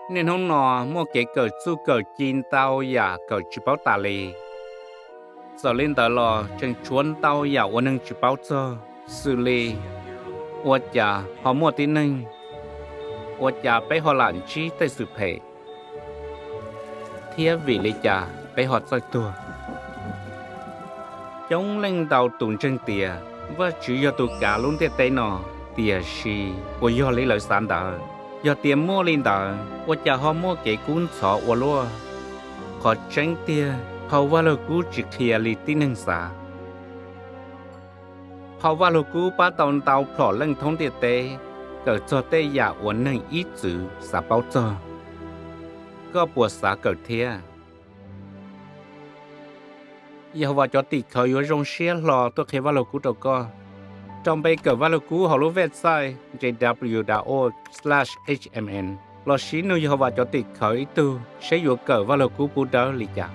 Niaj hnub no muaj kev kawm txuj kawm ci ntau yam kawm tsis paub tas li. Txawm li ntawd los tseem tshuav ntau yam uas neeg tsis paub txog, xws li: Ua cas ho muaj tib neeg? Ua cas peb ho lam ntsib tej xwm phem? Thiab vim li cas peb ho txawj tuag? Coob leej ntau tus ntseeg tias Vajtswv yog tus kav lub ntiaj teb no, tiam sis puas yog li lawv xav ntawd? Yog tias muaj li ntawd, ua cas ho muaj kev kub ntxhov ua luaj? Qhov tseeb tiag, phau Vajluskub tsis qhia li tib neeg xav. Phau Vajluskub pab tau ntau plhom leej thoob ntiaj teb kawm txog tej yam uas neeg ib txwm xav paub txog. Koj puas xav kawm thiab? Yehauas cov tim khawv yuav zoo siab hlo tuaj qhia Vajluskub rau koj. Rau npe kawm Vajluskub hauv lub website J W dot org slash H M N, lossis nug Yehauas cov tim khawv ib tug seb yuav kawm Vajluskub pub dawb li cas.